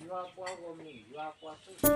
ယွၤပှၤဂီၢ်မုၢ် ယွၤပှၤဆိၣ်ဂ့ၤ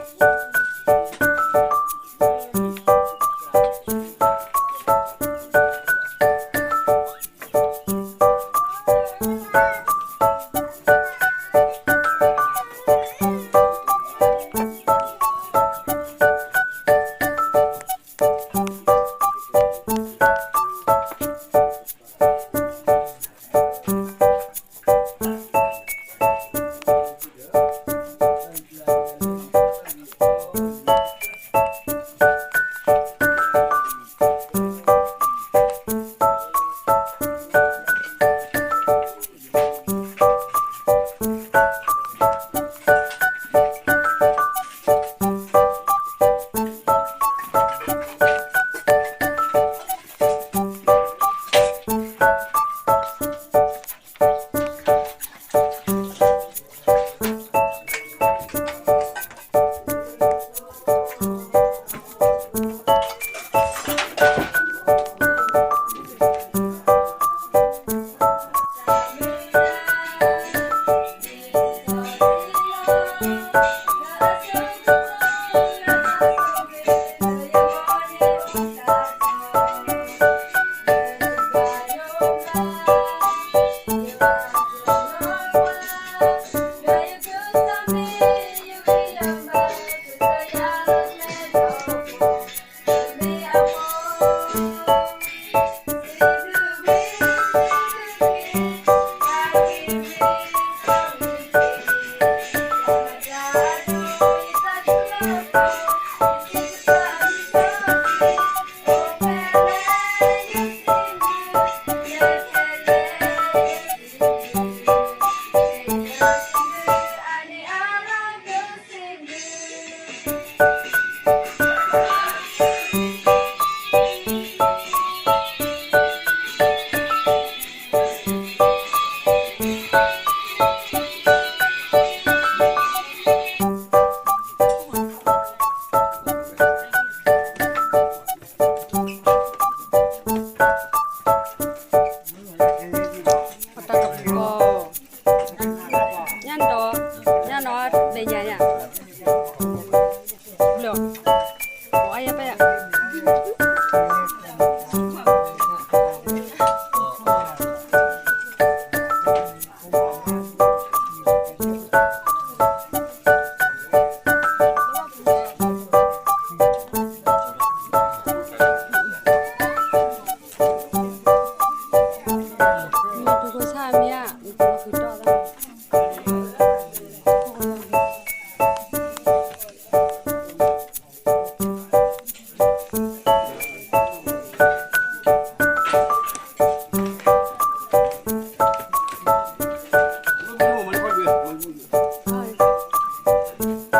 အီ,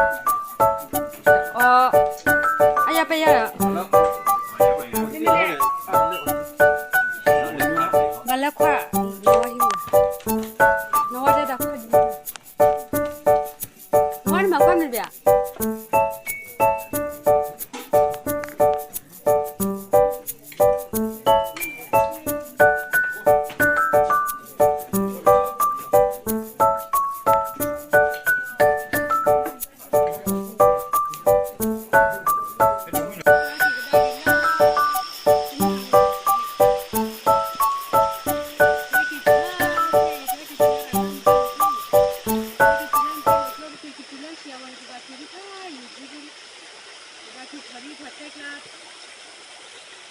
အယပယၤ, ဘၣ်လၢခွါ, နဝဲတဲတၢ်ခွါ, နဝဲနမၤခွါမ့ၢ်ဘၣ်.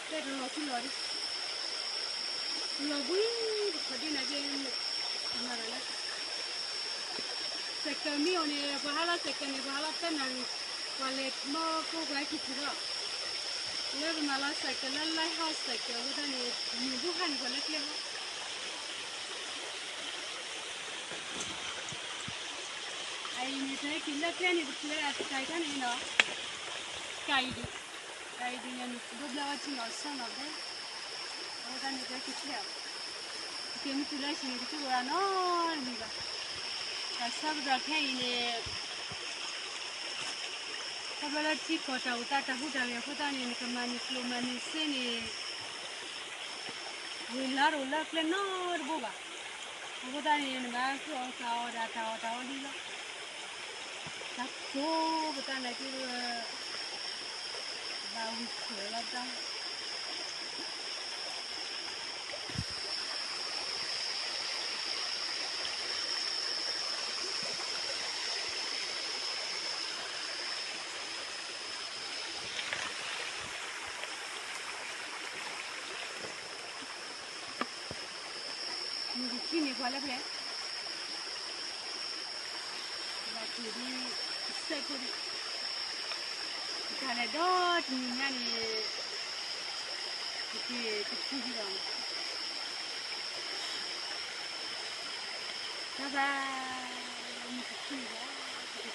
တဲတလီၤထူလီၤဒံး, လီၤဘှံး, ပခီၣ်ဒ့နာ်က့, မၤတၢ်လၢ စဲးကဲးမ့ၢ်အီၤန့ၣ် ပှၤဟးလီၤစဲးကဲးန့ၣ် ပှၤဟးလီၤတၢ်နၣ်ရံၣ်, ပှၤလဲၤမီၢ်ကိၢ်ပှၤဟဲက့ၤထံၣ်ဒီး, လၢပမၤလီၤစဲးကဲးလၢ lighthouse စဲးကဲးအဃိသတးန့ၣ် မ့ၢ်ဘူၣ်ဟါန့ၣ် ပှၤလၢကျဲဟီ အအံၤန့ၣ် တဟဲက့ၤလၢကျဲန့ၣ် ပထံၣ်ဝဲဒၣ်တၢ်အံၤခါန့ၣ်နီၤ, ကၢ်အံၤဒံး, ကၢ်အံၤဒံးန့ၣ် ဒိဘျၢဝဲထံနီၤဆၢနီၤဖဲ, အဃိသတးန့ၣ် တဟဲက့ၤထဲအီၤ, က့ၤမ့ၢ်တုၤလၢဟံၣ်န့ၣ် တသ့ဝဲဒၣ်နီတမံၤဘၣ်. တၢ်ဆၢကတီၢ်ခဲအံၤန့ၣ် ခီဖျိလၢထံကီၢ်တၢ်အိၣ်သးတၢ်ဟူးတၢ်ဂဲၤအဃိသတးန့ၣ် နကမၤန့ၢ်ကျိၣ်မၤန့ၢ်စ့န့ၣ် ဝ့ၢ်လါတအိၣ်လၢကျဲနီတဘိဘၣ်. အဃိသတးန့ၣ် နဘၣ်ဃုအီၣ်ဃုအီဒၣ်တၢ်အီၣ်တၢ်အီဒ်လီၤ. တၢ်ကိးပသးနာ်က့ဒီး ဘၣ်ဝံၤချုးလီၤပသး မုၢ်ကခံန့ၣ်ပှၤလၢပျဲၢ် ဘၣ်က့ၤဒ်ကစၢၢ်ခိၣ်ဒံး တၢ်လဲၤဒီတနံၤညါန့ၣ် ကက့ၤတထူဒံးဘၣ် တၢ်ဘၣ် မုၢ်ကခံန့ၣ်ပှၤ ကက့ၤ ပလီၤ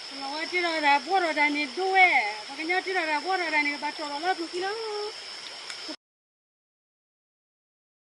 ဝဲတ့ထီၣ်တၢ်ဘှီထီၣ်တၢ်န့ၣ်ဒိဝဲ, ပှၤကညီတ့ထီၣ်တၢ်ဘှီထီၣ်တၢ်န့ၣ် ကဘၣ်တီၢ်ထီၣ်လၢပူၤခံလီၤ.